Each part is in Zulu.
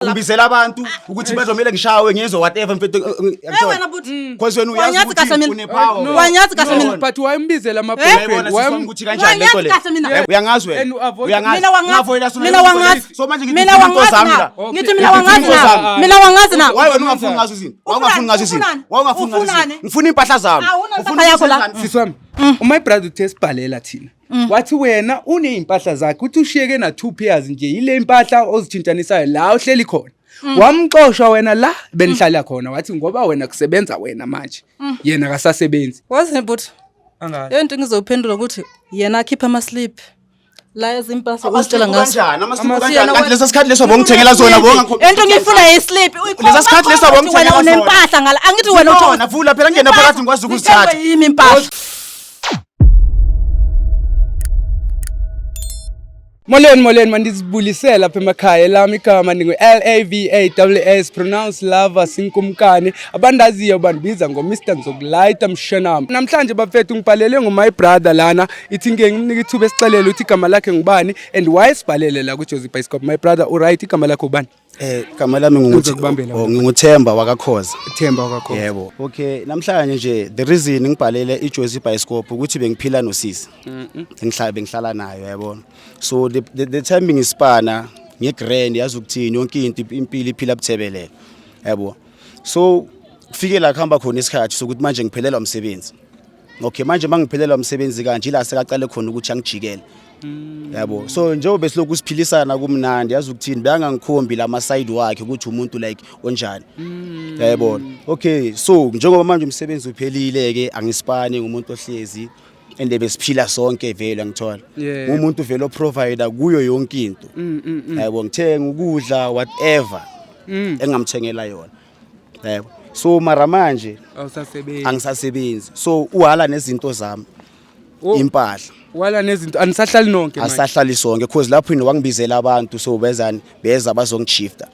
Ngibizela abantu ukuthi bazomele ngishawe ngizwe whatever mfethu. Eh wena buthi. Because wena uyazi Wanyazi kahle ukuthi mina. une power. No. Wanyazi kahle mina. But wayembizela ama Eh? boyfriend. Uyayibona sisi wami ukuthi kanjani lento Wanyazi le. kahle mina. Uyangazi wena. And you avoid- Uyangazi. Mina wangazi. Ungavoida sona Mina lezo zinto wangazi. lezi. So manje ngithi Mina ngifuna into wangazi zami na. la. Okay. Ngithi mina wangazi Ngifuna na. into zami. Mina wangazi na. Why wena ungafuni ngazo izinto? Why ungafuni ngazo izinto? Ufunani? Why ungafuni ngazo Ufunani? izinto? Ngifuna impahla zami. Awuna Ufuna impahla yakho la. ukuthi Sisi wami, my brother uthe sibhalela thina. Wathi wena uney'mpahla zakhe, uthi ushiyeke na two pairs nje, yile impahla ozithintanisayo la ohleli khona. Wamxosha wena la benihlala khona, wathi ngoba wena kusebenza wena manje. Yena akasasebenzi. Wazi buthi. Angazi. Yonto ngizophendula ukuthi yena akhipha ama slip. La ezimpahla uzitshela Ama-slip ngazo. kanjani? Ama-slip Ama- kanjani? Yena Kanti wena- lesa sikhathi leso bongithengela zona bongangikho- Into ngiyifuna islip. Lesa sikhathi leso wena bongithengela zona. unempahla ngala. Angithi wena Zikhona, vula phela ngingena phakathi ngikwazi ukuzithatha. Zithengwe yimi impahla. Molweni molweni mandizibulisela lapha emakhaya elami igama ndingu L A V A W S pronounce lover sinkumkani abandaziyo bandibiza ngo Mr Nzokulayita mshanam. Namhlanje bafethu ngibhalele ngo my brother lana ithi ngeke ngimnike ithuba esixelele ukuthi igama lakhe ngubani and why sibhalele la ku Jozi Bioscope. My brother u right igama lakho ubani? Igama lami nginguthi Ngizokubambela oh, nginguThemba wakaKhoza. Themba wakakho. Yebo. Okay, namhlanje nje the reason ngibhalele iJozi Bioscope ukuthi bengiphila nosisi. Ngihlala bengihlala nayo yabona. So the time ngispana ngegrand yazi ukuthini yonke into impilo iphila buthebelele. Yabo. So kufike la kuhamba khona isikhathi sokuthi manje ngiphelelwa umsebenzi. Okay, manje mangiphelelwa umsebenzi kanje ila sekaqale khona ukuthi angijikele. Yabo. So njengoba besilokhu siphilisana kumnandi yazi ukuthini beyangangikhombi lama side wakhe ukuthi umuntu like onjani. Yayibona. Okay, so njengoba manje umsebenzi uphelile ke angisipani ngumuntu ohlezi and besiphila sonke vele ngithola. Umuntu vele oprovider kuyo yonke into. Yayibona ngithenga ukudla whatever engamthengela yona. Yebo. So mara manje Awusasebenzi. angisasebenzi. So uhala nezinto zami. Oh. Impahla. Wala nezinto anisahlali nonke manje. Asahlali sonke because lapho yini wangibizela abantu so bezani beza bazongishifta.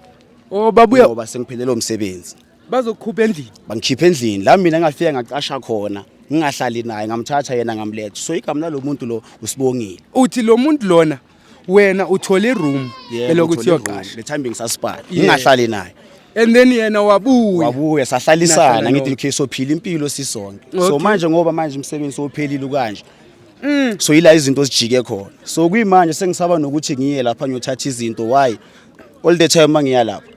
Oh babuya Ngoba sengiphelelwe umsebenzi. bazokukhupha endlini. Bangikhipha endlini la mina ngafika ngaqasha khona ngingahlali naye ngamthatha yena ngamletha. So igama lalomuntu lo usibongile. Uthi lo muntu lona wena uthole room Yebo, elokuthi uthole room. yoqasha. Le time bengisasipana Yeah. ngingahlali naye. And then yena wabuya. Wabuya sahlalisana Nahlala ngithi nonke. okay sophila impilo sisonke. So Okay. manje ngoba manje umsebenzi sowuphelile kanje. So yila izinto zijike khona. So kuyimanje sengisaba nokuthi ngiye lapha ngiyothatha izinto why? All the time mangiya lapha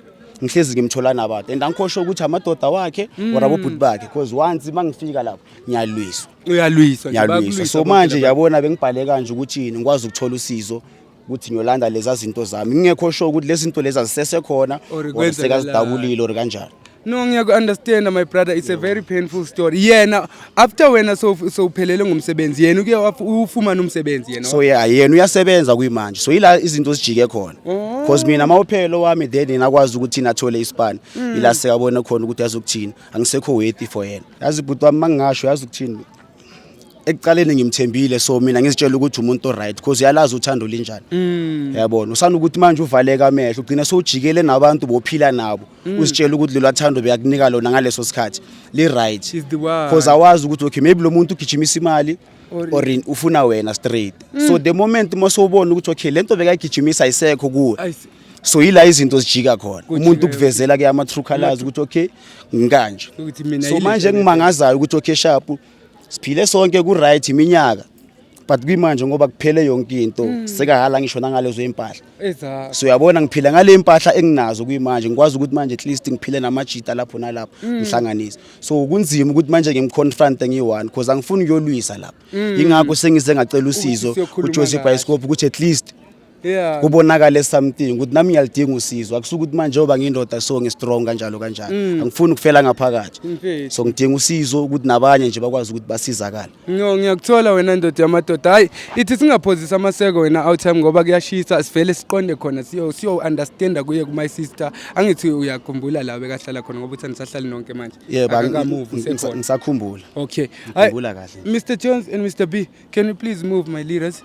ngihlezi ngimthola nabantu and angikho ukuthi amadoda wakhe or abobhuti bakhe because once mangifika lapho ngiyalwiswa. Uyalwiswa nje, Ngiyalwiswa. bayakulwisa So bonke manje laba. yabona bengibhale kanje ukuthi yini ngikwazi ukuthola usizo ukuthi ngiyolanda lezi zinto zami ngingekho sure ukuthi lezi zinto lezi azisese khona Or or kwenzakalani. sekazidabulile or kanjani. No ngiyaku understand my brother it's a very painful story. Yena after wena so sowuphelele ngomsebenzi yena uke ufumana umsebenzi yena. So yeah yena uyasebenza kuyimanje so ila izinto zijike khona because mina mawuphelo wami then yena akwazi ukuthi nathole ispan ila sekabona khona ukuthi yazi ukuthini angisekho worthy for yena yazi bhuti wami mangingasho yazi ukuthini ekuqaleni ngimthembile so mina ngizitshela ukuthi umuntu oright because uyalazi uthando linjani yabona usana ukuthi manje uvaleka amehlo ugcina sowujikele nabantu bophila nabo uzitshela ukuthi lelo thando beyakunika lona ngaleso sikhathi li right Is the one. because awazi ukuthi okay maybe lo muntu ugijimisa imali Or- or ufuna wena straight so the moment mosowubona ukuthi okay lento bekayigijimisa ayisekho kuwe Ayise- so yila izinto zijika khona Kujike umuntu ukuvezela ke ama true colors ukuthi okay ngikanje Ukuthi mina so yile manje ndlela engimangazayo ukuthi okay sharp siphile sonke ku right iminyaka but kuyimanje ngoba kuphele yonke into sekahala ngisho nangalezo impahla Exactly. so uyabona ngiphila ngale impahla enginazo kuyimanje ngikwazi ukuthi manje at least ngiphile namajita lapho nalapho ngihlanganise so kunzima ukuthi manje ngimconfront ngiyi-one because angifuni ukuyolwisa lapho ingakho sengize ngacela usizo siyokhuluma uJozi kahle. Bioscope ukuthi at least Yeah. kubonakale something ukuthi nami ngiyalidinga usizo akusuke ukuthi manje oba ngiyindoda so ngistrong kanjalo kanjalo angifuni ukufela ngaphakathi Mfethu. so ngidinga usizo ukuthi nabanye nje bakwazi ukuthi basizakale. No ngiyakuthola wena ndoda yamadoda. Hayi ithi singaphozisa amaseko wena out time ngoba kuyashisa sivele siqonde khona siyo siyo understand kuye ku my sister. Angithi uyakhumbula la bekahlala khona ngoba uthi anisahlali nonke manje. Yebo Akakamove usekhona. ngisakhumbula. Okay. Ngikhumbula kahle. Mr Jones and Mr B, can you please move my leaders?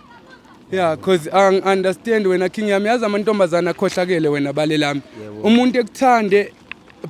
Yeah, cause I understand wena king yami yazi amantombazana akhohlakele wena bale lami. Umuntu ekuthande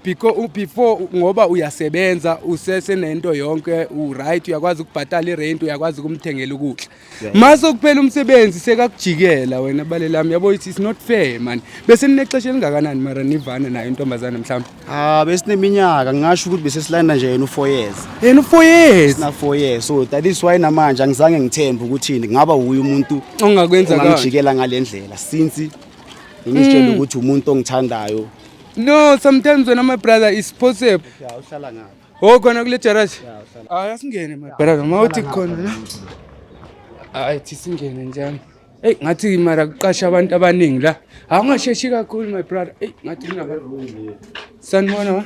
Because before, ngoba uyasebenza, usesenento yonke, u-right, uyakwazi ukubhatala irent, uyakwazi ukumthengela ukudla. Mase kuphela umsebenzi, sekakujikela wena, bale lami, yabo. It's not fair, man. Bese ninexesha elingakanani mara nivana nayo intombazane mhlawumbe? Ah, besineminyaka, ngingasho ukuthi bese silanda nje yena u4 years. Yena u4 years? Sina 4 years, so that is why namanje angizange ngithembe ukuthi ngaba uye umuntu ongakwenza kanje, ongangijikela ngale ndlela, since ngizitshela ukuthi umuntu ongithandayo. No, sometimes wena, my brother, is possible. Ya, uhlala ngapha. Oh, khona kule garage. Hayi, asingene, my brother, mawuthi khona la. Hayi, thi singene njani. Hey, ngathi mara kuqasha abantu abaningi la. Awungasheshi kakhulu, my brother. Hey, ngathi kunabantu. Sanibona wa?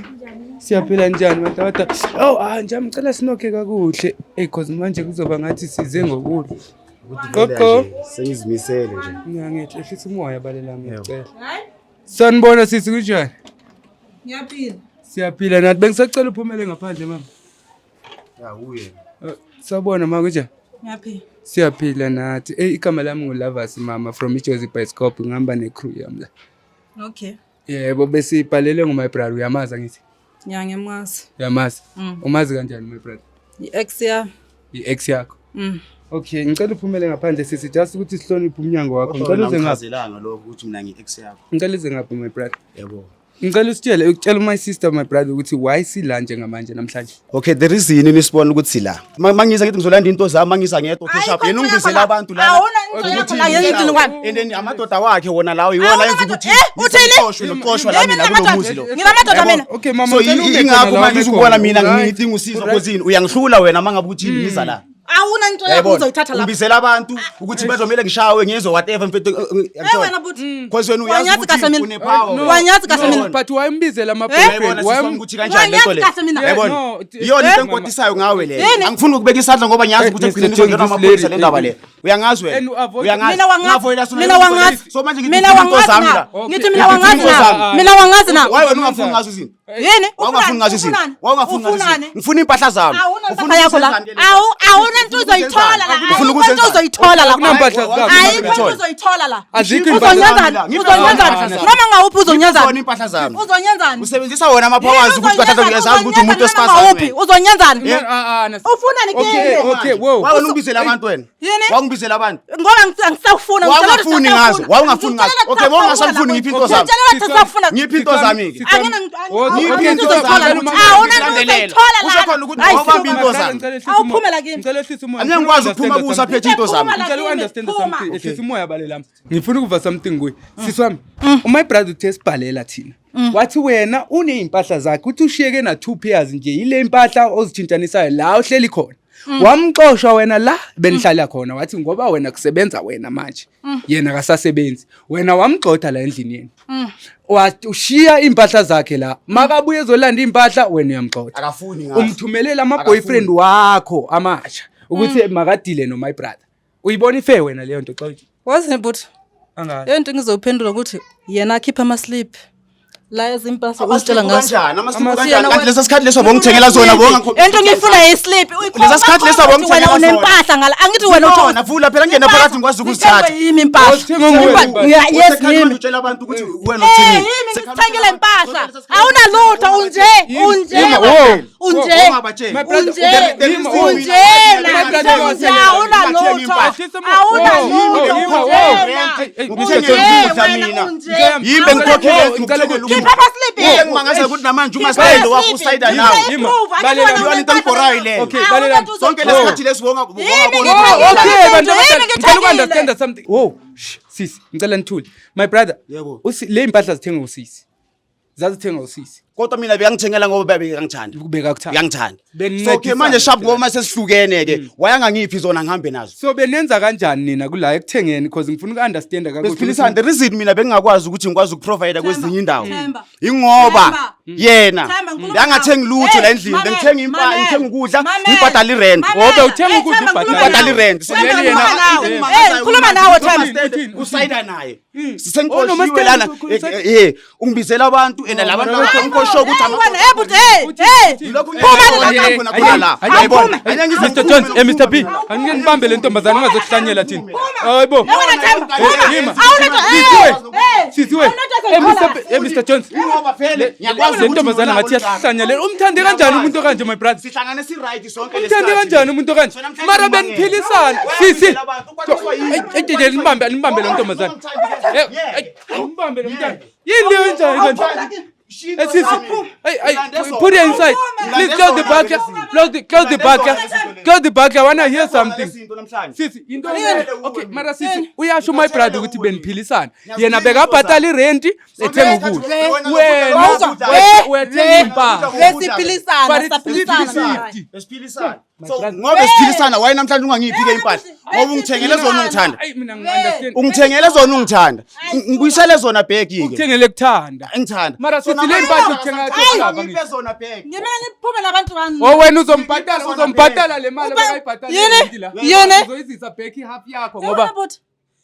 Siyaphila, njani bantu abadala? Oh, ah, njami ngicela sinokhe kakuhle. Hey, cause manje kuzoba ngathi size ngokudla. Gogo. Sengizimisele nje. Ngiyangithi ehlisa umoya, bale lami, ngicela. Sanibona sisi, kunjani? Ngiyaphila. Siyaphila nathi. Bengisacela uphumele ngaphandle, mama. Ya, uye. Sawubona ma, kunjani? Ngiyaphila. Siyaphila nathi. Hey, igama lami nguLavas, mama, from iJozi Bioscope, ngihamba necrew yami la. Okay. Yebo, besibhalele ngumy brother, uyamazi angithi? Ngiyangemazi. Uyamazi? Umazi kanjani my brother? I-ex yami. I-ex yakho. Mm. Okay, ngicela uphumele ngaphandle sisi, just ukuthi sihloniphe umnyango wakho. Ngicela uze ngapha. Ngichazelanga lokho ukuthi mina ngi-ex yakho. Ngicela uze ngapha, my brother. Yebo. Ngicela usitshele, ukutshela my sister, my brother, ukuthi why sila njengamanje namhlanje. Okay, the reason nisibona ukuthi la mangiza ngithi ngizolanda into zami, mangiza ngedwa, okay, sharp, yena ungibizela abantu lana. Awuna into yakho la, yini kwami? And then amadoda wakhe wona lawo iwona Awuna yenza madoda- ukuthi Eh, uthini? ngixoshwe nokuxoshwa la Yimi mina kulo nginamadoda. muzi lo. Nginamadoda mina. Okay mama, So ngicela ube khona ingakho la manje ume uzukubona khona. mina Right. ngidinga usizo, kozini uyangihlula wena mangabe uthi ngiza la. Awuna into yakho Uyayibona? uzoyithatha lapha. Ungibizela abantu ukuthi bezomele ngishawe, ngizwe whatever, mfethu. Eh, wena buthi. Because wena uyazi Wanyazi kahle ukuthi mina. une-power. No. Wanyazi kahle No, mina. but wayembizela ama Eh? boyfriend. Uyayibona sisonke ukuthi kanjani lento le. Wanyazi kahle mina. Uyayibona? No, Iyona into eh, engikwatisayo ngawe le. Yini? Angifuni ukubeka isandla ngoba ngiyazi Eh, ukuthi Mr. ekugcineni izongena Jones, amaphoyisa this le ndaba lady- le. Uyangazi wena. And you avoid- Uyangazi. Mina wangazi. Ungavoida sona Mina lento wangazi. le. So manje ngithi Mina ngifuna into wangazi zami na. la. Okay. Ngithi mina wangazi Into na. zami. Mina wangazi na. Why wena ungafuni ngazo izinto? Yini? Wawungafuni ngazo izinto? Ufunani? Wawungafuni ngazo Ufunani? izinto? Ngifuna impahla zami. Awuna Ufuna impahla yakho la. ukuzenzani? Awuna into uzoyithola la. Ufuna Ayikho into ukuzenzani? uzoyithola la. Akunampahla zakho. Ayikho into uzoyithola la. Azikho impahla Uzonyenzani? zami la. Uzonyenzani? Ngiphi Noma ngawuphi uzonyenzani? Ngifuna impahla zami. Uzonyenzani? Usebenzisa wona ama-powers ukuthi bathatha, uyazazi ukuthi umuntu wesifazane. Ngawuphi? Wena. Uzonyenzani? No, ah, ah, Ufunani Okay, kimi? okay, whoa. Why wena ungibizela abantu wena? Yini? Wawungibizela abantu. Ngoba angisakufuna. Wawungafuni ngazo, wawungafuni ngazo. Okay, wawungasamfuni, ngiphi into zami? Ngitshela ukuthi sisafuna. Ngiphi into zami ke? Angina Ngiphi into into uzoyithola zami? la. Awuna into uzoyithola la. Kusho khona ukuthi Hayi, wawubamba into suka. zami. Awuphumela kimi. Ngicela ehlise umoya. Angeke ngikwazi ukuphuma kusa phethe into zami. Phuma la Ngicela kimi, u-understand phuma. something. Ehlisa umoya, bale lami. Ngifuna ukuva something kuye. Sisi wami, my brother uthe sibhalela thina. Wathi wena uney'mpahla zakhe, uthi ushiyeke na two pairs nje, yile impahla ozithintanisayo la uhleli khona. Wamxosha wena la benihlala khona, wathi ngoba wena kusebenza wena manje. Yena akasasebenzi. Wena wamgxotha la endlini yenu. Wathi ushiya impahla zakhe la. Makabuye ezolanda impahla, wena uyamgxotha. Akafuni ngazo. Umthumelela ama-boyfriend wakho amasha ukuthi makadile no my brother. Uyibona ifair wena leyo nto xa uthi? Wazi bhuti, Angazi. into ngizophendula ukuthi yena akhipha ama-slip la ezimpahla uzitshela ngazo. Kanjani? Ama-slip Ama- kanjani? Yena Kanti lesa sikhathi leso bongithengela zona bonga. Into ngiyifuna yi-slip. Lesa sikhathi lesa wena bongithengela zona. unempahla ngala. Angithi wena Zona, vula phela ngene phakathi ngikwazi ukuzithatha. Zithengwe yimi impahla. Wazithenga nguwe Impa- impahla. Yes, Usekhaya yimi. utshela abantu ukuthi wena Eh, uthengile. yimi ngizithengele impahla. Awunalutho, unje, unje. Yima, wo. Unje. Ungabatsheli. My brother, Unje. Yima, wo. Unje My brother, unje awunalutho. Awunalutho Yima, wo. unjena. Hey, hey, Ngikuthengele Mr. Unje ukudla wena mina. unje. Yimi engikhokhele Ngicela ngikuthengele Khipha ukudla. ama-slip. Engimangaza ukuthi namanje umasayendo wakho usayida nawe. Yima. Balela- Iyona into engibhorayo leyo. Okay, balela- Sonke lesikhathi lesi wonga Yimi Oh, ngithengile. okay, bantu Yimi abadala. Ngicela ngithengile. uku-understand something. Whoa, shh, sisi, ngicela nithule. My brother, Yebo. le impahla zithengwa usisi. Zazithengwa usisi. Kodwa mina bekangithengela ngoba bekangithanda. Bekakuthanda. Uyangithanda. Benincedisana So okay, manje sharp, phela. ngoba mase sihlukene ke, wayangangiphi zona ngihambe nazo. So benenza kanjani nina kula ekuthengeni, because ngifuna uku-understanda kakuhle. Besiphilisana. The reason mina bengingakwazi ukuthi ngikwazi ukuprovide kwezinye indawo Themba. ingoba Themba. yena Themba, ngikhuluma bengathengi nawe. lutho la Hey, endlini, mamela, bengithenga impahla, mamela, ngithenga ukudla, mamela, ngibhadala irent. mamela. Ngoba uthenga Hey, ukudla, Themba, ubhadala ngikhuluma Ubhadala nawe. irent. Themba, Yena- ngikhuluma nawe. yena- Hey, ngikhuluma nawe Themba. Uthini? Usayida naye. Oh, Sengiqoshiwe noma lana. stand- Ungibizela abantu and labantu mara- laba ngiqoshiwe sure ukuthi Hey, wena, hey, but hey, hey. Lokhu Phuma la ngiyakubona khona khona la. Uyayibona? Mr Jones, eh Mr B, angike nibambe le ntombazane ungazokuhlanyela thina. Hayibo. Hey, wena Themba, phuma. Yima. Awunento, hey, Sisiwe. hey. Sisiwe. Awunento Eh Mr B, ezokhola. eh Mr Jones. Ngoba vele ngiyakwazi Le ukuthi ntombazane ngathi iyahlanya le. Umthande kanjani umuntu okanje my brother? Sihlangane si right sonke Umthande kanjani umuntu okanje? Mara beniphilisana. Sisi. Ey, nibambe nibambe le ntombazane. Eh, eh, umbambe lo mntana. Yini leyo enjani kanje? Eh, sisi. Hey, hey, put it inside. Please close the back. Close the back. Close the back. I wanna hear something. Sisi, into okay, mara sisi, uyasho my brother ukuthi beniphilisana. Yena bekabhatala irenti ethenga ukudla. Wena Wawuzwa? Le, uyathenga le, impahla. Lesiphilisana, But it's saphilisana. 50-50. Besiphilisana. So ngoba siphilisana why namhlanje ungangiphi ke impahla? Ngoba ungithengele zona ungithanda. Ayi mina ngi-understand. Ungithengele zona ungithanda. Ngibuyisele zona back ke. Uthengele kuthanda. Engithanda. Mara sithi le impahla uthenga yakho Ngiphe zona back. Ngimele niphume nabantu bami. Oh wena uzombhatala uzombhatala le mali abakayibhatala. Yini? Yini? Uzoyizisa back i-half yakho Ngoba ngoba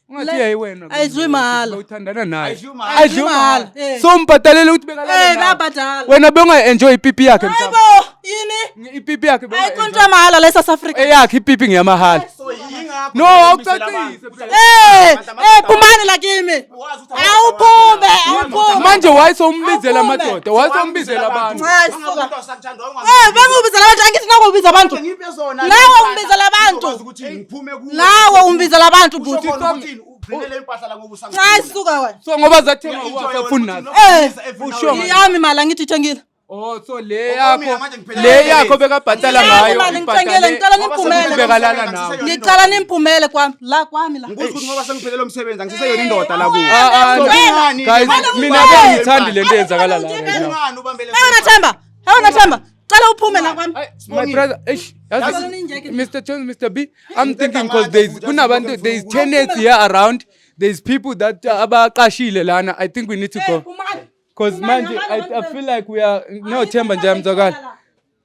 ungathi yayi wena. Ayidliwi mahhala. Uthandana naye. Ayidliwi mahhala. Ayidliwi mahhala. Eh. So umbhatalele ukuthi bekalala. Eh, nawe. bayabhadala. Wena benga-enjoy ipipi yakhe Hayibo, mhlawumbe. yini? Ipipi yakhe Ayikho into yamahhala la eSouth Africa. Eyakhe ipipi ngeyamahala. So yingakho No, awucacise phela. Eh, eh, phumani la kimi. Awuphume, awuphume. Manje why sowumbizela Awuphume. amadoda? Why sowumbizela abantu? Hayi, suka. Eh, bengubizela abantu, angithi nawe ubiza abantu. Ngiphe zona. Nawe umbizela abantu. Ukuthi ngiphume kuwe. Nawe umbizela abantu Usho bhuti. khona ukuthi ugcinele impahla la ngoba usangifuna. Hayi suka wena. So ngoba zathenga uwasafuni nazo. Eh, Usho Yami imali angithi ithengile. Oh so le Ngoba mina yakho manje ngiphelelwe le umsebenzi. yakho bekabhatala Yami ngayo imali ngithengile, ngicela niphumele. Bekalala nawe. Ngicela nimphumele kwami, la kwami la. Ngikuthi ukuthi ngoba sengiphelele umsebenzi angiseseyona indoda la kuwe. Ah, ah, So no. kungani- Guys, mina bengithandi lento eyenzakala la right now. Kungani ubambele Hey wena Themba, hey wena Themba, cela uphume la kwami. Ay, my brother, eish, yazi, Ngicela ninjeke. Mr. Jones, Mr. B, I'm thinking because there's kunabantu, there's tenants here around, there's people that abaqashile lana. I think we need to Hey, go. phumani. Cause Phumani, manje ngaphandle I kwami. feel like we are no Themba nje amzakala.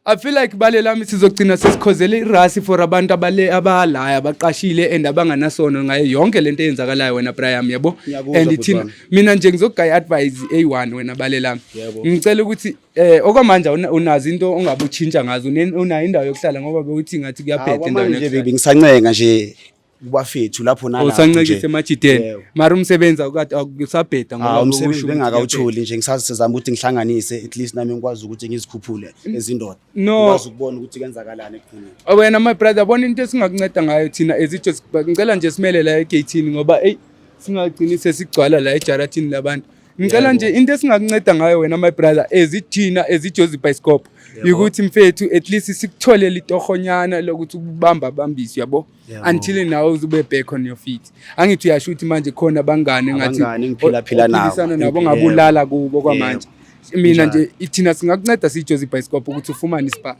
I feel like bale lami sizogcina sesikhozele irasi for abantu abale abalaya abaqashile and abanganasono ngayo yonke lento eyenzakalayo wena Brian, yabo. Ngiyakuzwa, And bhuti thina wami. mina nje ngizogaya advice A1 wena bale lami. Yebo. Ngicela ukuthi okwamanje unazo into ongabe utshintsha ngazo unayo indawo yokuhlala ngoba bewuthi ngathi kuyabheda endaweni Manje yokuhlala. bengisancenga nje kubafethu lapho nalapho Usancekise nje. emajideni. Yebo. Mara umsebenzi awukade akusabheda Ah, ngoba umsebenzi usho ukuthi kuyabheda. bengakawutholi nje ngisazama ukuthi ngihlanganise at least nami ngikwazi ukuthi ngizikhuphule ezindoda. No. Ngikwazi ukubona ukuthi kwenzakalani ekugcineni. Wena my brother, bona into esingakunceda ngayo thina ezitsho ngicela nje simele la egate ngoba eyi singagcini sesigcwala la ejaratini labantu. Ngicela Yebo. nje into esingakunceda ngayo wena my brother ezithina eziJozi Bioscope ukuthi mfethu at least sikutholele itohonyana lokuthi ubamba bambise, yabo, Yebo. until nawe uzube back on your feet. Angithi uyasho ukuthi manje khona abangane ngathi Abangani engiphila-phila nabo. ophilisana nabo Yebo. ongabulala kubo kwamanje. Mina Njalo. nje thina singakunceda siyiJozi Bioscope ukuthi ufumane isipani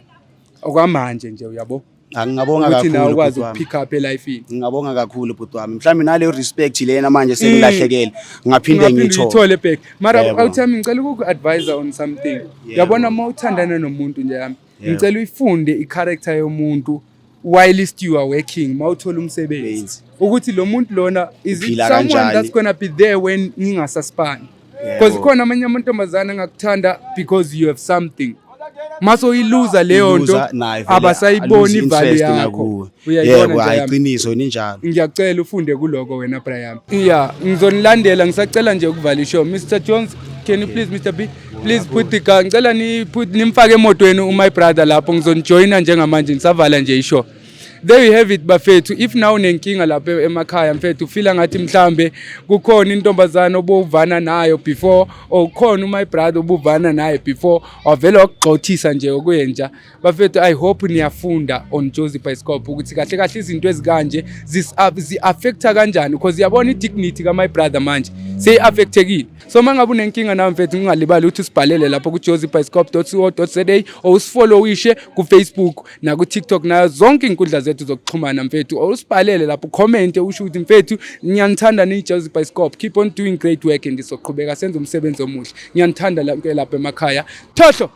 okwamanje nje, uyabo, Angingabonga ukuthi nawe kakhulu ukwazi bhuti wami. ukupick up elifini. Ngingabonga kakhulu bhuti wami. Mhlawumbe naleyo respect lena manje sengilahlekele ngaphinde Ungaphinde ngiyithole. uyithole back. Mara Yebo. awuthami ngicela ukuku-advise on something. Yebo. Yabona uma uthandana nomuntu nje yami, Yebo. ngicela uyifunde i-character yomuntu whilst you are working, uma uthola umsebenzi, Benzi. ukuthi lo muntu lona is it Uphila someone kanjani? that's gonna be there when ngingasaspani, Yebo. because khona amanye amantombazane angakuthanda because you have something, mase uyiluza leyo nto Iluza, naye vele abasayiboni aluse ivalue interest yakho. ngakuwe. Uyayibona Yebo, nje hayi yami? iqiniso ninjalo. Ngiyacela ufunde kuloko wena Brian. Yeah, ngizonilandela, ngisacela nje ukuvala ishow. Mr Jones, can you please, Mr B, please put the car. Ngicela ni put nimfake emotweni umy brother lapho, ngizonijoyina njengamanje ngisavala nje ishow. There you have it bafethu. If now unenkinga lapha emakhaya mfethu, ufila ngathi mhlambe kukhona intombazana obuvana nayo before or khona my brother obuvana naye before wavele wakugxothisa nje okuyenja, bafethu, I hope niyafunda on Jozi Bioscope ukuthi kahle kahle izinto ezikanje zi-affecta kanjani, because yabona i-dignity ka-my brother manje seyi-affectekile. So uma ngabe unenkinga nawe mfethu, ungalibali ukuthi usibhalele lapho ku-josiebioscope.co.za or usifollowishe ku-Facebook naku-TikTok nayo zonke iy'nkundla zethu zokuxhumana mfethu, or usibhalele lapho ukhomente usho ukuthi mfethu ngiyanithanda niyi-Jozi Bioscope, keep on doing great work and sizoqhubeka senze umsebenzi omuhle. Ngiyanithanda lapha emakhaya. Thohlo.